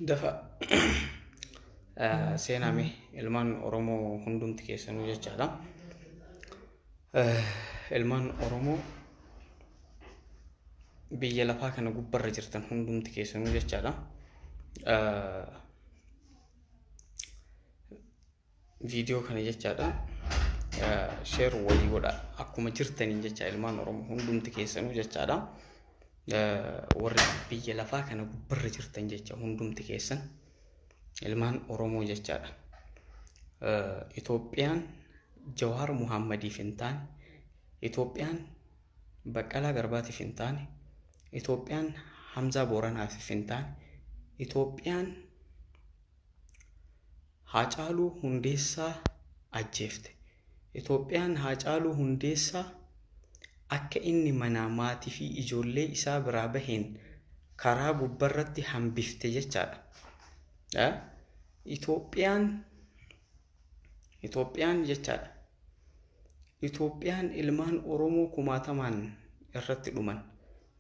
Dafa seename ilmaan Oromoo hundumti keessanuu jechaadha. Ilmaan Oromoo biyya lafaa kana gubbarra jirtan hundumti keessanuu jechaadha. Viidiyoo kana jechaadha. Sheer walii godha akkuma jirtaniin jecha ilmaan Oromoo hundumti keessanuu jechaadha. Warri biyya lafaa kana gubbarra jirtan jecha hundumti keessan ilmaan Oromoo jechaadha. Itoophiyaan Jawaar Muhammadiif hin taane, Itoophiyaan Baqqalaa Garbaatiif hin taane, Itoophiyaan Hamzaa Booranaatiif hin taane, Itoophiyaan Haacaaluu Hundeessaa ajjeefte. Itoophiyaan Haacaaluu Hundeessaa akka inni manaa maatii fi ijoollee isaa biraa baheen karaa gubbarratti hambifte jechaadha. Itoophiyaan jechaadha. Itoophiyaan ilmaan Oromoo kumaatamaan irratti dhuman.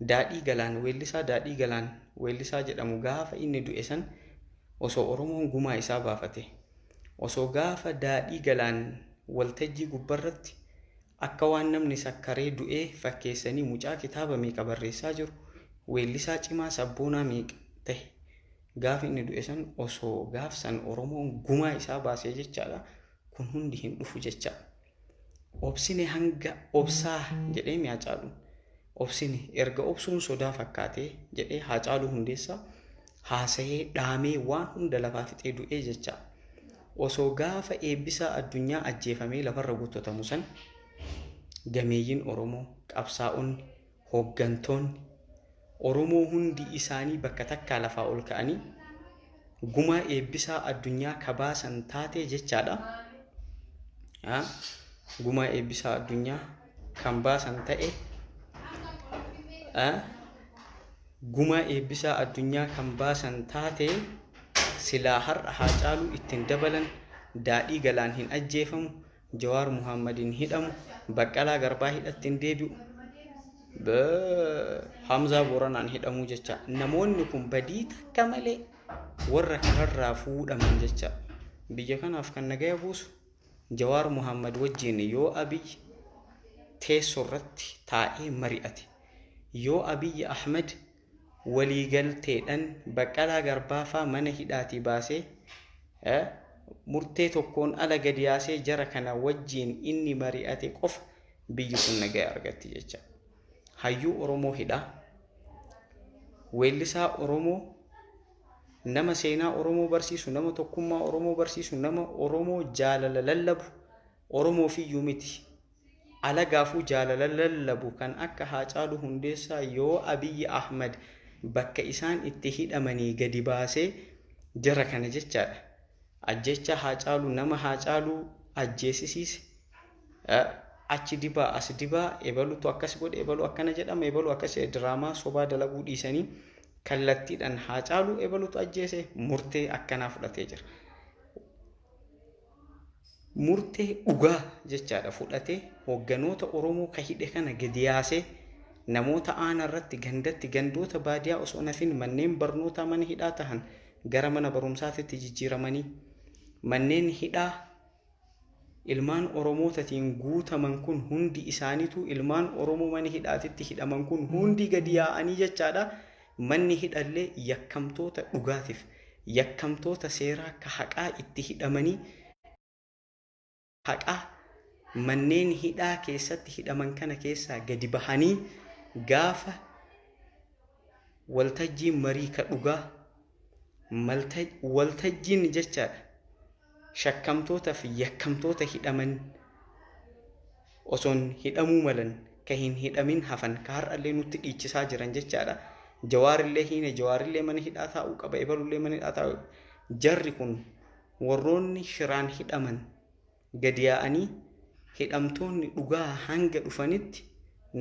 Daadhii Galaan weellisaa Daadhii Galaan weellisaa jedhamu gaafa inni du'e san osoo Oromoon gumaa isaa baafate. Osoo gaafa Daadhii Galaan waltajjii gubbarratti akka waan namni sakkaree du'ee fakkeessanii mucaa kitaaba meeqa barreessaa jiru weellisaa cimaa sabboonaa meeqa ta'e gaafa inni du'e san osoo gaaf san Oromoon gumaa isaa baasee jechaadha. Kun hundi hin dhufu jecha. Obsine hanga obsaa jedhee mi'a caalu. Obsine erga obsuun sodaa fakkaatee jedhee Haacaaluu Hundeessaa haasa'ee dhaamee waan hunda lafaa fixee du'ee jecha. Osoo gaafa eebbisaa addunyaa ajjeefamee lafarra guuttatamu san gameeyyiin Oromoo, qabsaa'onni, hooggantoonni Oromoo hundi isaanii bakka takkaa lafaa ol ka'anii gumaa eebbisaa addunyaa kabaasan taatee jechaadha. Gumaa eebbisaa addunyaa kan baasan ta'e gumaa eebbisaa addunyaa kan baasan taate silaa har'a Haacaaluu ittiin dabalan, Daadhii Galaan hin ajjeefamu, Jawaar Muhammad hin hidhamu, Baqqalaa Garbaa hidhatti hin deebi'u, Hamzaa Booranaan hidhamuu jecha. Namoonni kun badii takka malee warra kanarraa fuudhaman jecha. Biyya kanaaf kan nagaya buusu Jawaar Muhammad wajjin yoo Abiy teessoo irratti taa'ee mari'ate, yoo Abiy Ahmed waliigalteedhaan Baqqalaa Garbaa faa mana hidhaatii baasee murtee tokkoon ala gadi yaasee jara kana wajjin inni mari'ate qofa biyyi kun nagaya argatti jecha. Hayyuu Oromoo hidhaa, weellisaa Oromoo, nama seenaa Oromoo barsiisu, nama tokkummaa Oromoo barsiisu, nama Oromoo jaalala lallabu, Oromoof iyyuu miti. Alagaafuu jaalala lallabu kan akka Haacaaluu Hundeessaa yoo Abiy Ahmed bakka isaan itti hidhamanii gadi baasee jara kana jechaadha. Ajjecha Haacaaluu nama Haacaaluu ajjeesisiise achi dibaa as dibaa ebalutu akkas godhe ebalu akkana jedhama ebalu akkas diraamaa sobaa dalaguu dhiisanii kallattiidhaan Haacaaluu ebalutu ajjeese murtee akkanaa fudhatee jira. Murtee dhugaa jechaadha fudhatee hoogganoota Oromoo ka hidhe kana gadi yaasee namoota aanaa irratti gandatti gandoota baadiyaa osoo nafin manneen barnootaa mana hidhaa tahan gara mana barumsaatitti jijjiiramanii manneen hidhaa ilmaan Oromootatiin guutaman kun hundi isaaniitu ilmaan Oromoo mana hidhaatitti hidhaman kun hundi gadi yaa'anii jechaadha. Manni hidhallee yakkamtoota dhugaatiif yakkamtoota seeraa ka haqaa itti hidhamanii haqaa manneen hidhaa keessatti hidhaman kana keessaa gadi bahanii gaafa waltajjii marii ka dhugaa waltajjiin jechaadha. Shakkamtoota fi yakkamtoota hidhaman osoon hidhamuu malan ka hin hidhamin hafan ka har'allee nutti dhiichisaa jiran jechaadha. Jawaarillee hiine jawaarillee mana hidhaa taa'uu qaba ebalullee mana hidhaa taa'uu. Jarri kun warroonni shiraan hidhaman gadi yaa'anii hidhamtoonni dhugaa hanga dhufanitti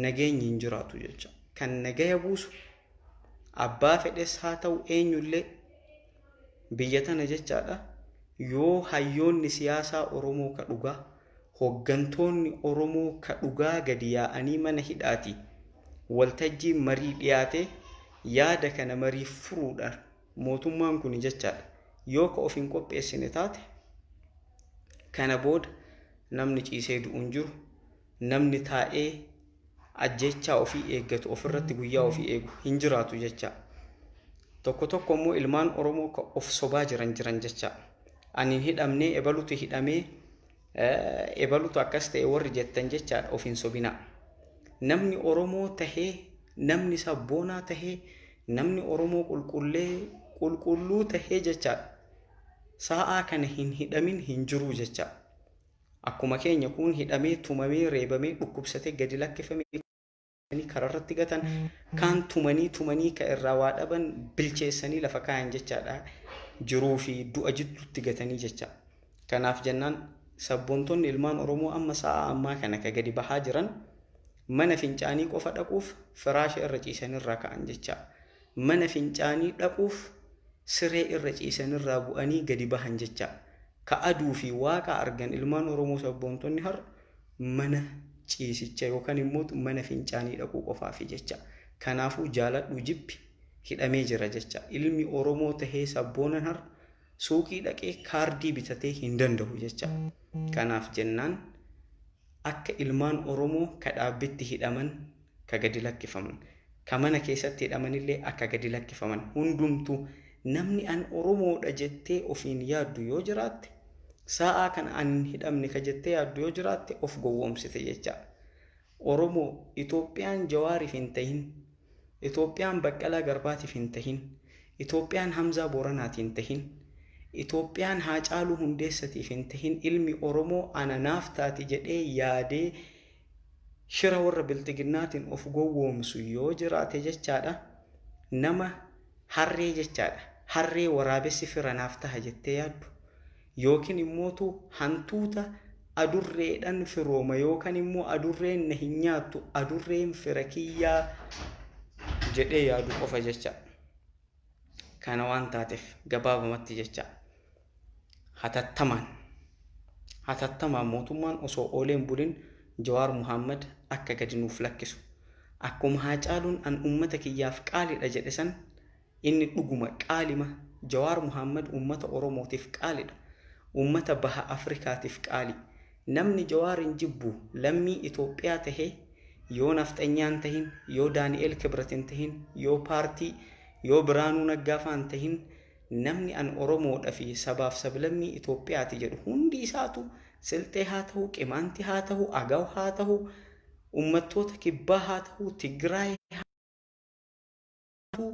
nageenyi hin jiraatu jecha. Kan nagaya buusu abbaa fedhes haa ta'u eenyullee biyya tana jechaadha. Yoo hayyoonni siyaasaa Oromoo ka dhugaa hooggantoonni Oromoo ka dhugaa gadi yaa'anii mana hidhaati waltajjii marii dhiyaate yaada kana marii furuudhaan Mootummaan kun jechaadha. Yoo ka of hin qopheessine taate kana booda namni ciisee du'u hin jiru. Namni taa'ee ajjechaa ofii eeggatu ofirratti guyyaa ofii eegu hin jiraatu jecha. Tokko tokko immoo ilmaan Oromoo ka of sobaa jiran jiran jecha. Ani hin hidhamnee ebalutu hidhamee ebalutu akkas ta'e warri jettan jechaadha of hin sobinaa. Namni Oromoo tahee namni sabboonaa tahee namni Oromoo qulqulluu tahee jechaadha. Sa'aa kana hin hidhamin hin jiru jecha. Akkuma keenya kun hidhamee tumamee reebamee dhukkubsatee gadi lakkifamee karaarratti gatan kaan tumanii tumanii ka irraa waa dhaban bilcheessanii lafa kaayan jechaadha. Jiruu fi du'a jidduutti gatanii jecha. Kanaaf jennaan sabboontonni ilmaan Oromoo amma sa'a ammaa kana ka gadi bahaa jiran mana fincaanii qofa dhaquuf firaasha irra ciisanirraa ka'an jecha. Mana fincaanii dhaquuf siree irra ciisanirraa bu'anii gadi bahan jecha. Ka aduu fi waaqa argan ilmaan Oromoo sabboontonni har'a mana ciisicha yookaan immoo mana fincaanii dhaquu qofaafi jecha. Kanaafuu jaaladhu jibbi hidhamee jira jecha. Ilmi Oromoo tahee sabboonan har'a suuqii dhaqee kaardii bitatee hin danda'u jecha. Kanaaf jennaan akka ilmaan Oromoo ka dhaabbitti hidhaman ka gadi lakkifaman ka mana keessatti hidhamanillee akka gadi lakkifaman hundumtuu namni an Oromoodha jettee ofiin yaaddu yoo jiraatte sa'aa kana an hin hidhamne ka jettee yaaddu yoo jiraatte of gowwoomsite jecha. Oromoo Itoophiyaan Jawaariif hin tahin, Itoophiyaan Baqqalaa Garbaatiif hin tahin, Itoophiyaan Hamzaa Booranaatiin hin tahin, Itoophiyaan Haacaaluu Hundeessatiif hin tahin ilmi Oromoo ana naaf taati jedhee yaadee shira warra bilxiginnaatiin of gowwoomsu yoo jiraate jechaadha. Nama harree jechaadha. Harree waraabessi fira naaf taha jettee yaaddu. Yookiin immootu hantuuta adurreedhaan firooma yookaan immoo adurreen na hin nyaattu adurreen fira kiyyaa jedhee yaadu qofa jecha. Kana waan taateef gabaabamatti jecha. Hatattamaan mootummaan osoo ooleen bulin Jawaar Muhammad akka gadi nuuf lakkisu. Akkuma Haacaaluun an uummata kiyyaaf qaalidha jedhe san inni dhuguma qaalima Jawaar Muhammad uummata Oromootiif qaalidha. Uummata baha Afrikaatiif qaali. Namni Jawaarin jibbu lammii Itoophiyaa tahee yoo nafxanyaan tahin, yoo Daani'el Kibrat hin tahin, yoo paartii, yoo Biraanuu Naggaafaa hin tahin namni an Oromoodha fi sabaaf sablammii Itoophiyaati jedhu hundi isaatu Silxee haa ta'u, Qimaanti haa ta'u, Agaw haa ta'u, uummattoota Kibbaa haa ta'u, Tigraay haa ta'u,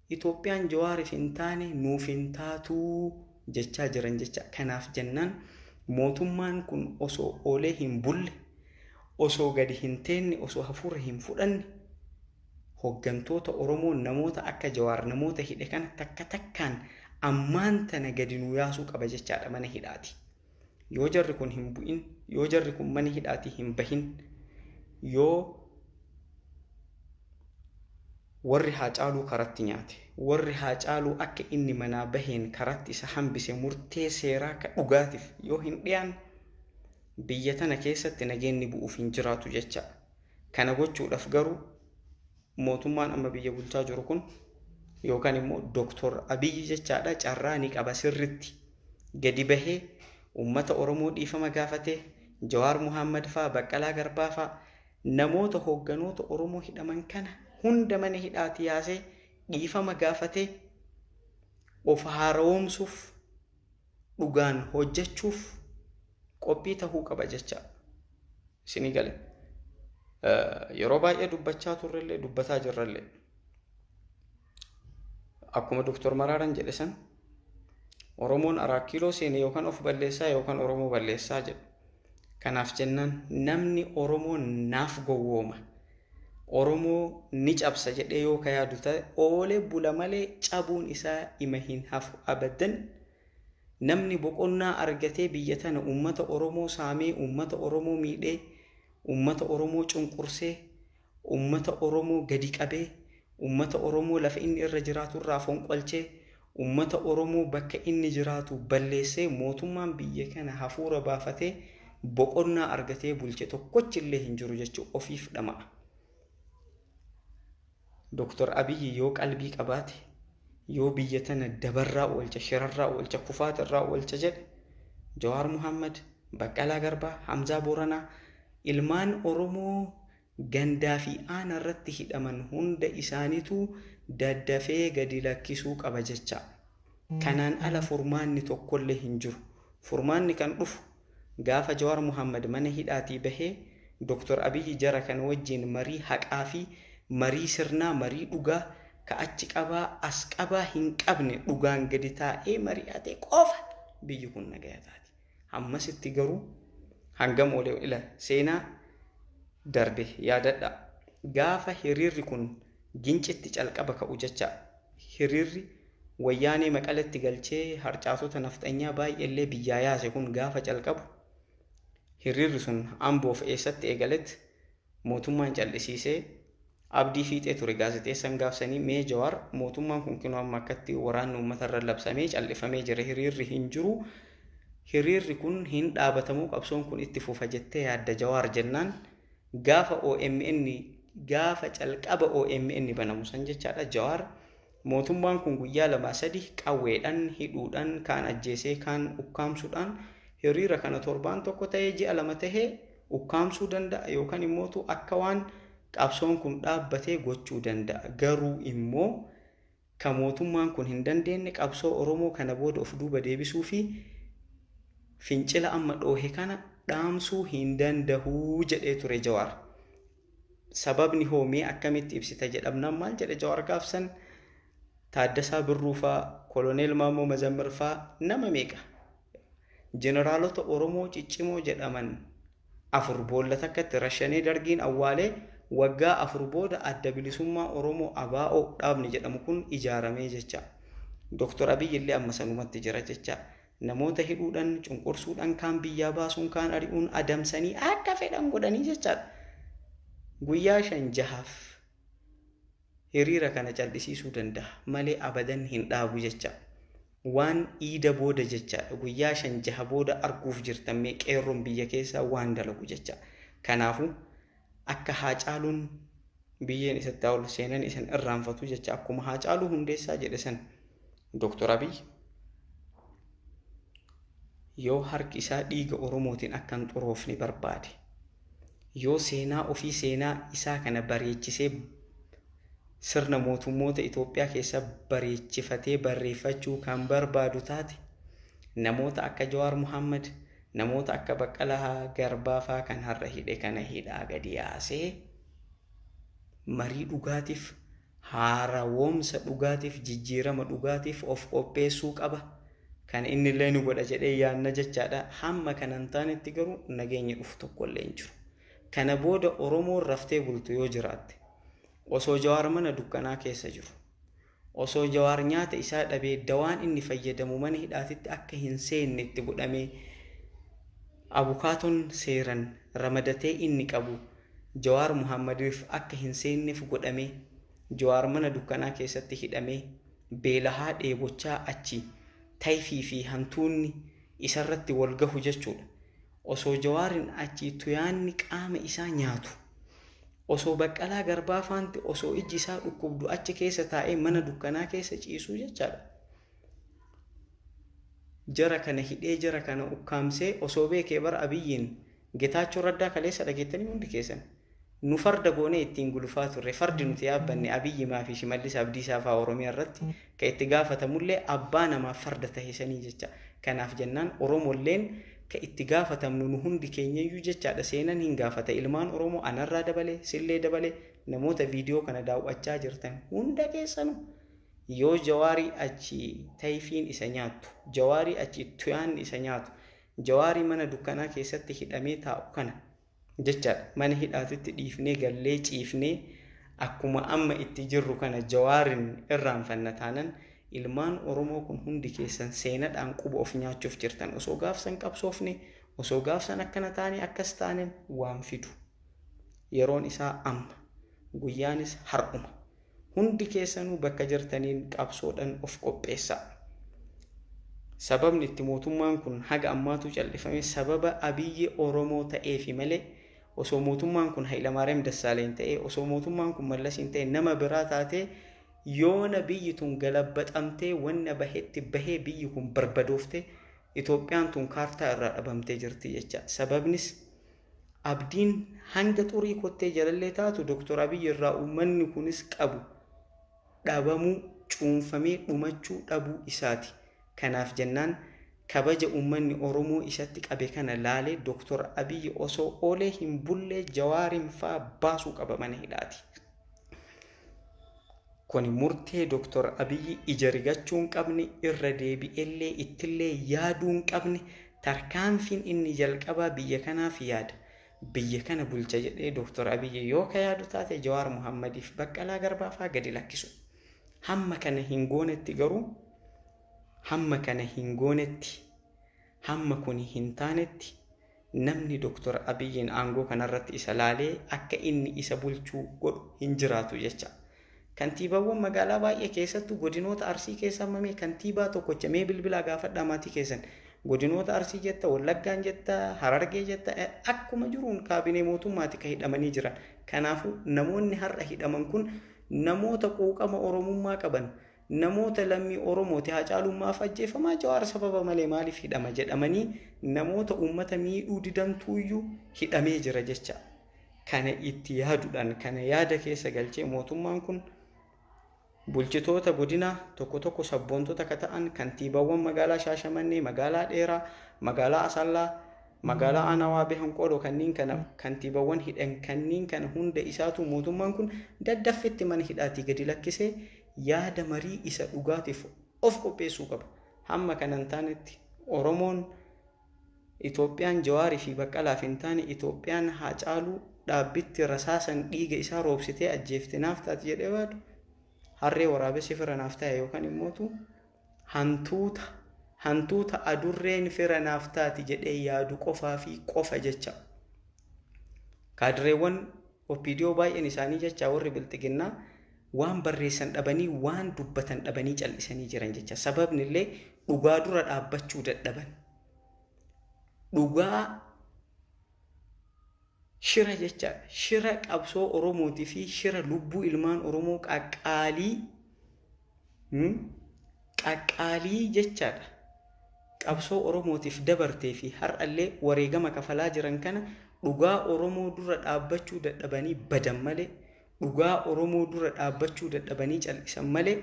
Itoophiyaan Jawaariif hin taane nuuf hin taatuu jechaa jiran jecha. Kanaaf jennaan mootummaan kun osoo oolee hin bulle, osoo gadi hin teenne, osoo hafuura hin fudhanne hoggantoota Oromoo namoota akka Jawaar namoota hidhe kana takka takkaan ammaan tana gadi nu yaasuu qaba jechaadha mana hidhaati. Yoo jarri kun hin bu'in, yoo jarri kun mana hidhaatii hin bahin, yoo warri Haacaaluu karatti nyaate, warri Haacaaluu akka inni manaa baheen karatti isa hambise murtee seeraa ka dhugaatiif yoo hin dhiyaan biyya tana keessatti nageenyi bu'uuf hin jiraatu jecha. Kana gochuudhaaf garuu mootummaan amma biyya bulchaa jiru kun yookaan immoo Dooktor Abiyyi jechaadha carraa ni qaba sirritti gadi bahee uummata Oromoo dhiifama gaafatee Jawaar Muhammad faa Baqqalaa Garbaa faa namoota hoogganoota Oromoo hidhaman kana hunda mana hidhaati yaasee dhiifama gaafatee of haaromsuuf dhugaan hojjechuuf qophii tahuu qaba jecha. Isinii gale. Yeroo baay'ee dubbachaa turrellee dubbataa jirrellee. Akkuma Dooktor Maraaraan jedhe san Oromoon araa kiiloo seene yookaan of balleessaa yookaan Oromoo balleessaa jedhu. Kanaaf jennaan namni Oromoo naaf gowwooma. Oromoo ni cabsa jedhee yoo ka yaadu ta'e oolee bula malee cabuun isaa ima hin hafu abadan. Namni boqonnaa argatee biyya tana uummata Oromoo saamee, uummata Oromoo miidhee, uummata Oromoo cunqursee, uummata Oromoo gadi qabee, uummata Oromoo lafa inni irra jiraatu irraa fonqolchee, uummata Oromoo bakka inni jiraatu balleessee mootummaan biyya kana hafuura baafatee boqonnaa argatee bulche tokkochillee hin jiru jechuun ofiif dhama'a. Dooktor Abiyyi yoo qalbii qabaate, Yoo biyya tana dabarraa oolcha, shirarraa oolcha, kufaatirraa oolcha jedhe Jawaar Muhammad, Baqqalaa Garbaa, Hamzaa Booranaa ilmaan Oromoo gandaa fi aana irratti hidhaman hunda isaaniitu daddafee gadi lakkisuu qaba jecha. Kanaan ala furmaanni tokkollee hin jiru. Furmaanni kan dhufu gaafa Jawaar Muhammad mana hidhaatii bahee Dr. Abiyyi jara kana wajjin marii haqaa fi marii sirnaa, marii dhugaa ka achi qabaa as qabaa hin qabne dhugaan gadi taa'ee mari'ate qofa biyyi kun nagaya taati. Hammasitti garuu hangam oolee ila seenaa darbe yaadadha. Gaafa hiriirri kun gincitti calqaba ka'u jecha hiriirri wayyaanee maqalatti galchee harcaatota nafxanyaa baay'eellee biyyaa yaase kun gaafa calqabu hiriirri sun amboof eessatti eegaletti mootummaan callisiisee abdii fiixee ture gaazexeessan gaafsanii mee Jawaar mootummaan kun kinoo amma akkatti waraanni uummatarra labsamee callifamee jira hiriirri hin jiru hiriirri kun hin dhaabatamuu qabsoon kun itti fufa jettee yaadda Jawaar jennaan gaafa OMN gaafa calqaba OMN banamu san jechaadha Jawaar mootummaan kun guyyaa 2-3 qawweedhaan hidhuudhaan kaan ajjeesee kaan ukkaamsuudhaan hiriira kana torbaan tokko ta'ee ji'a 2 tahee ukkaamsuu danda'a yookaan immootu akka waan qabsoon kun dhaabbatee gochuu danda'a. Garuu immoo ka mootummaan kun hin dandeenye qabsoo Oromoo kana booda of duuba deebisuu fi fincila amma dhoohe kana dhaamsuu hin danda'uu jedhee ture Jawaar. Sababni hoomee akkamitti ibsita jedhamnaan maal jedhe Jawaar gaafsan Taaddasaa Birruu faa, Koloneel Maammoo Mazammir faa nama meeqa? Jeneraalota Oromoo ciccimoo jedhaman 4 boolla takkatti rashanee dargiin awwaalee waggaa 4 booda adda bilisummaa Oromoo ABO dhaabni jedhamu kun ijaaramee jecha. Dr. Abiyyi illee amma sanumatti jira jecha. Namoota hidhuudhaan, cunqursuudhaan, kaan biyyaa baasuun, kaan ari'uun adamsanii akka fedhan godhanii jechaadha. Guyyaa 5-6 hiriira kana callisiisuu danda'a malee abadan hin dhaabu jecha. Waan iida booda jechaadha. Guyyaa 5-6 booda arguuf jirtan mee qeerroon biyya keessaa waan dalagu jecha. Kanaafuu akka Haacaaluun biyyeen isatti ol seenan isan irraanfatu jecha akkuma Haacaaluu Hundeessaa jedhe san Dr. Abiyyi yoo harki isaa dhiiga Oromootiin akka hin xuroofne barbaade yoo seenaa ofii seenaa isaa kana bareechisee sirna mootummoota Itoophiyaa keessa bareechifatee barreeffachuu kan barbaadu taate namoota akka Jawaar Muhammad namoota akka Baqqalaa Garbaa faa kan har'a hidhe kana hidhaa gadi yaasee marii dhugaatiif haarawoomsa dhugaatiif jijjiirama dhugaatiif of qopheessuu qaba. Kan inni illee nu godha jedhee yaanna jechaadha. Hamma kana hin taanetti garuu nageenya dhufu tokko illee hin jiru. Kana booda Oromoon raftee bultu yoo jiraatte osoo Jawaar mana dukkanaa keessa jiru osoo Jawaar nyaata isaa dhabee dawaan inni fayyadamu mana hidhaatitti akka hin seenne itti godhamee abukaatoon seeran ramadatee inni qabu Jawaar Muhammadiif akka hin seenneef godhamee Jawaar mana dukkanaa keessatti hidhamee beelahaa dheebochaa achi tayfii fi hantuunni isarratti wal gahu jechuudha. Osoo Jawaarin achi tuyaanni qaama isaa nyaatu osoo Baqqalaa Garbaa faanti osoo ijji isaa dhukkubdu achi keessa taa'ee mana dukkanaa keessa ciisuu jechaadha. Jara kana hidhee jara kana ukkaamsee osoo beekee bara Abiyyiin Getaachoo Raddaa kaleessa dhageettanii hundi keessan. Nu farda goonee ittiin gulufaa turre fardi nuti yaabbanne Abiyyi maafi Shimallis Abdiisaa fa'aa Oromiyaa irratti kan itti gaafatamullee abbaa namaaf farda tahisanii jecha. Kanaaf jennaan Oromolleen kan itti gaafatamnu nu hundi keenyayyuu jechaadha. Seenan hin gaafata ilmaan Oromoo anarraa dabalee sillee dabalee namoota viidiyoo kana daawwachaa jirtan hunda keessanu yoo Jawaarii achi tayfiin isa nyaattu, Jawaarii achi tuyaanni isa nyaatu, Jawaarii mana dukkanaa keessatti hidhamee taa'u kana jechaadha. Mana hidhaatitti dhiifnee gallee ciifnee akkuma amma itti jirru kana Jawaarin irraanfanna taanan ilmaan Oromoo kun hundi keessan seenadhaan quba of nyaachuuf jirtan osoo gaafsan qabsoofne osoo gaafsan akkana taane akkas taane waan fidu. Yeroon isaa amma guyyaanis har'uma. Hundi keessanuu bakka jirtaniin qabsoodhaan of qopheessaa. Sababni itti mootummaan kun haga ammaatu callifame sababa Abiyyi Oromoo ta'eefi malee osoo mootummaan kun Hayilamaariyaam Dassaaleny ta'ee osoo mootummaan kun Mallasiin ta'e nama biraa taatee Yoona biyyi tun galabbaxamtee wanna bahetti bahee biyyi kun barbadooftee Itoophiyaan tun kaartaa irraa dhabamtee jirti jecha. Sababnis abdiin hanga xurii kottee jalallee taatu Dooktor Abiyyi irraa uummanni kunis qabu dhabamuu cuunfamee dhumachuu dhabuu isaati. Kanaaf jennaan kabaja uummanni Oromoo isatti qabe kana laalee Dooktor Abiyyi osoo oolee hin bullee Jawaariin faa baasuu qaba mana hidhaati. Kuni murtee Dooktor Abiyyi ija rigachuu hin qabne, irra deebi'ellee ittillee yaaduu hin qabne, tarkaanfiin inni jalqabaa biyya kanaaf yaada. Biyya kana bulcha jedhee Dooktor Abiyyi yoo ka yaadu taate Jawaar Muhammadiif Baqqalaa Garbaa faa gadi lakkisu. Hamma kana hin goonetti garuu, hamma kana hin goonetti, hamma kuni hin taanetti namni Dooktor Abiyyiin aangoo kanarratti isa laalee akka inni isa bulchuu godhu hin jiraatu jecha. Kantiibaawwan magaalaa baay'ee keessattuu godinoota Arsii keessa hammamee kantiibaa tokkocha mee bilbilaa gaafadhaa maatii keessan. Godinoota Arsii jetta, Wallaggaan jetta, Harargee jetta, akkuma jiruun kaabinee mootummaati kan hidhamanii jiran. Kanaafuu namoonni har'a hidhaman kun namoota quuqama Oromummaa qaban, namoota lammii Oromooti Haacaalummaaf ajjeefamaa Jawaar sababa malee maaliif hidhama jedhamanii namoota uummata miidhuu didantuuyyuu hidhamee jira jecha. Kana itti yaaduudhaan kana yaada keessa galchee mootummaan kun bulchitoota godinaa tokko tokko sabboontota ka ta'an kantiibaawwan magaalaa Shaashamannee, magaalaa Dheeraa, magaalaa Asallaa, magaalaa Aanawaa Behanqoodoo kanneen kana kantiibaawwan hidhan kanneen kana hunda isaatu mootummaan kun daddaffitti mana hidhaatii gadi lakkisee yaada marii isa dhugaatiif of qopheessuu qaba. Hamma kana hin taanetti Oromoon Itoophiyaan Jawaarii fi Baqqalaaf hin taane Itoophiyaan Haacaaluu dhaabbitti rasaasan dhiiga isaa roobsitee ajjeefte naaf taati jedhee yaadu harree waraabessi fira naaf ta'e yookaan immootu hantuuta adurreen fira naaf taati jedhee yaadu qofaa fi qofa jecha. Kaadireewwan OPDO baay'een isaanii jecha warri bilxiginnaa waan barreessan dhabanii waan dubbatan dhabanii cal'isanii jiran jecha. Sababni illee dhugaa dura dhaabbachuu dadhaban. Dhugaa shira jecha, shira qabsoo Oromootii fi shira lubbuu ilmaan Oromoo qaqqaalii jechaadha. Qabsoo Oromootiif dabartee fi har'allee wareegama kafalaa jiran kana dhugaa Oromoo dura dhaabbachuu dadhabanii badan malee, dhugaa Oromoo dura dhaabbachuu dadhabanii cal'isan malee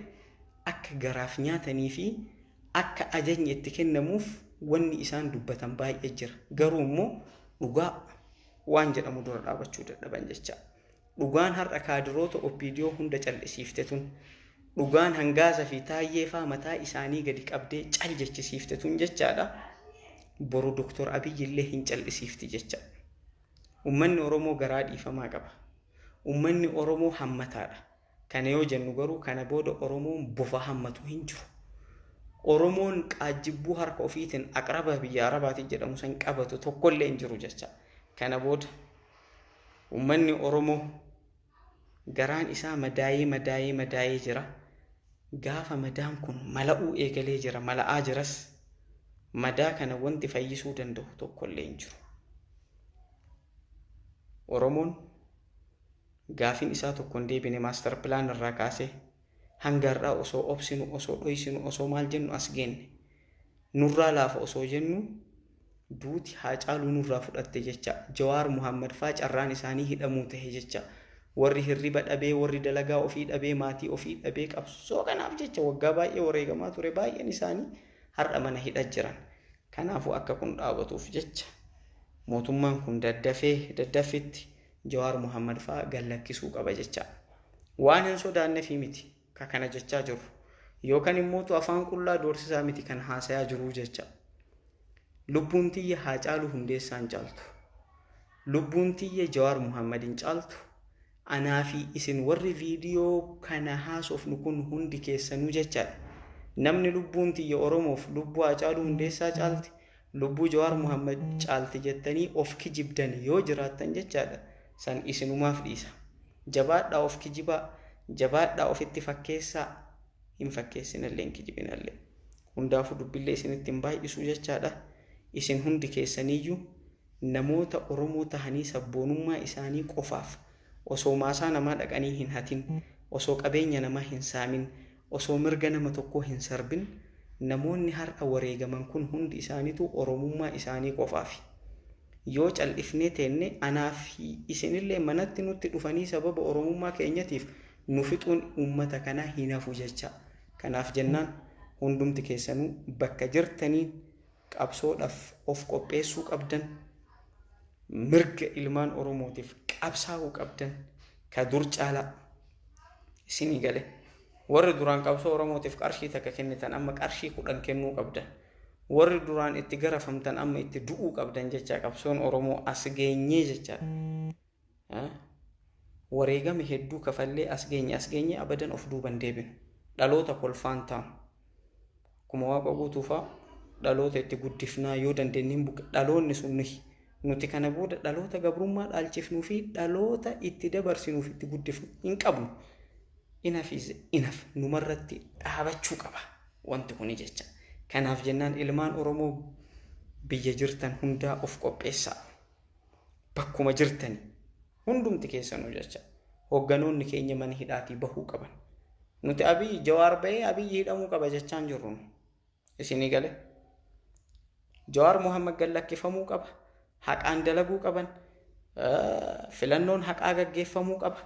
akka garaaf nyaatanii fi akka ajajni itti kennamuuf wanni isaan dubbatan baay'ee jira. Garuu immoo dhugaa waan jedhamu dura dhaabbachuu dadhaban jecha. Dhugaan har'a kaadiroota OPDO hunda cal'isiifte tun, dhugaan hangaasa fi taayyee faa mataa isaanii gadi qabdee cal jechisiifte tun jechaadha. Boru Dooktor Abiyyi illee hin cal'isiifti jecha. Uummanni Oromoo garaa dhiifamaa qaba. Uummanni Oromoo hammataadha. Kana yoo jennu garuu kana booda Oromoon bofa hammatu hin jiru. Oromoon qaajjibbuu harka ofiitiin aqraba biyya Arabaatiin jedhamu san qabatu tokkollee hin jiru jecha. Kana booda uummanni Oromoo garaan isaa madaayee madaayee madaayee jira. Gaafa madaan kun mala'uu eegalee jira, mala'aa jiras. Madaa kana wanti fayyisuu danda'u tokkollee hin jiru. Oromoon gaafiin isaa tokko hin deebine maastar pilaan irraa kaasee hanga har'aa osoo obsinu, osoo dhoysinu, osoo maal jennu as geenne. Nurraa laafa osoo jennu duuti Haacaaluu nurraa fudhatte jecha. Jawaar Muhammad faa carraan isaanii hidhamuu tahe jecha. Warri hirriba dhabee, warri dalagaa ofii dhabee, maatii ofii dhabee qabsoo kanaaf jecha waggaa baay'ee wareegamaa ture baay'een isaanii har'a mana hidha jiran. Kanaafuu akka kun dhaabatuuf jecha mootummaan kun daddafee daddaffitti Jawaar Muhammad faa gallakkisuu qaba jecha. Waan hin sodaanneefi miti ka kana jechaa jiru. Yookaan immoo afaan qullaa doorsisaa miti kan haasayaa jiru jecha. Lubbuun tiyya Haacaaluu Hundeessaan caaltu. Lubbuun tiyya Jawaar Muhammadin caaltu. Anaa fi isin warri viidiyoo kana haasofnu kun hundi keessanuu jechaadha. Namni lubbuun tiyya Oromoof lubbuu Haacaaluu Hundeessaa caalti, lubbuu Jawaar Muhammad caalti jettanii of kijibdan yoo jiraattan jechaadha. San isinumaaf dhiisa. Jabaadhaa of kijibaa, jabaadhaa ofitti fakkeessaa, hin fakkeessinallee hin kijibinallee. Hundaafuu dubbillee isinitti hin baay'isu jechaadha. Isin hundi keessaniyyuu namoota Oromoo tahanii sabboonummaa isaanii qofaaf osoo maasaa namaa dhaqanii hin hatin, Osoo qabeenya namaa hin saamin, osoo mirga nama tokkoo hin sarbin, namoonni har'a wareegaman kun hundi isaaniitu Oromummaa isaanii qofaafi. Yoo cal'ifnee teenne anaa fi isinillee manatti nutti dhufanii sababa Oromummaa keenyatiif nu fixuun uummata kanaa hin hafu jecha. Kanaaf jennaan hundumti keessanuu bakka jirtanii qabsoodhaaf of qopheessuu qabdan, mirga ilmaan Oromootiif qabsaa'uu qabdan ka dur caalaa isinii gale. Warri duraan qabsoo Oromootiif qarshii takka kennitan amma qarshii 10 kennuu qabdan. Warri duraan itti garafamtan amma itti du'uu qabdan jecha. Qabsoon Oromoo as geenyee jecha. Wareegama hedduu kafallee as geenye, as geenye abadan of duuban deebinu. Dhaloota kolfaan taanu. Akkuma Waaqa guutuufaa dhaloota itti guddifnaa yoo dandeenye hin buqqe dhaloonni sun nuyi. Nuti kana booda dhaloota gabrummaa dhaalchifnuu fi dhaloota itti dabarsinuuf itti guddifnu hin qabnu. Enough is enough, numarratti dhaabachuu qaba wanti kuni jecha. Kanaaf jennaan ilmaan Oromoo biyya jirtan hundaa of qopheessaa. Bakkuma jirtani hundumti keessanuu jecha. Hoogganoonni keenya mana hidhaatii bahuu qaban. Nuti Abiyyi Jawaar bahee Abiyyi hidhamuu qaba jechaan jirru. Isinii gale. Jawaar Muhammad gad lakkifamuu qaba. Haqaan dalaguu qaban. Filannoon haqaa gaggeeffamuu qaba.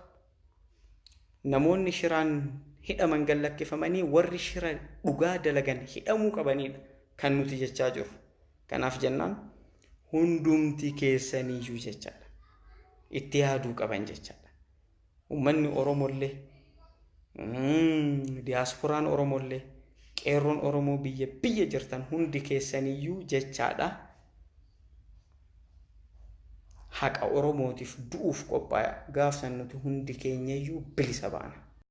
Namoonni shiraan hidhaman gad lakkifamanii warri shira dhugaa dalagan hidhamuu qabanidha kan nuti jechaa jirru. Kanaaf jennaan hundumti keessaniyyuu jechaadha. Itti yaaduu qaban jechaadha. Uummanni Oromollee, diyaaspooraan Oromollee, qeerroon Oromoo biyya biyya jirtan hundi keessaniyyuu jechaadha. Haqa Oromootiif du'uuf qophaa'aa. Gaafsan nuti hundi keenyayyuu bilisa baana.